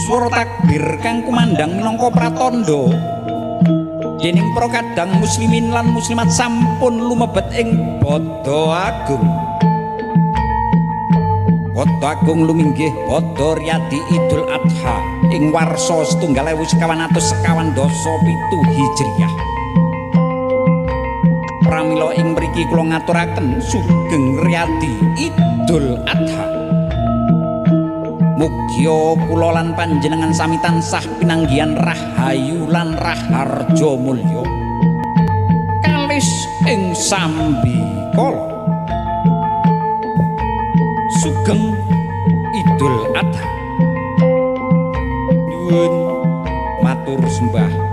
Swara takbir kang kumandhang minangka pratandha dening para kadang muslimin lan muslimat sampun lumebet ing Badha Agung. Badha Agung luminggih Badha Riyadi Idul Adha ing warsa 1447 Hijriah. Pramila ing mriki kula ngaturaken sugeng Riyadi Idul Adha. Mugia kula lan panjenengan sami tansah pinanggihan rahayu lan raharja mulya. Kalis ing sambikala. Sugeng Idul Adha. Nyuwun matur sembah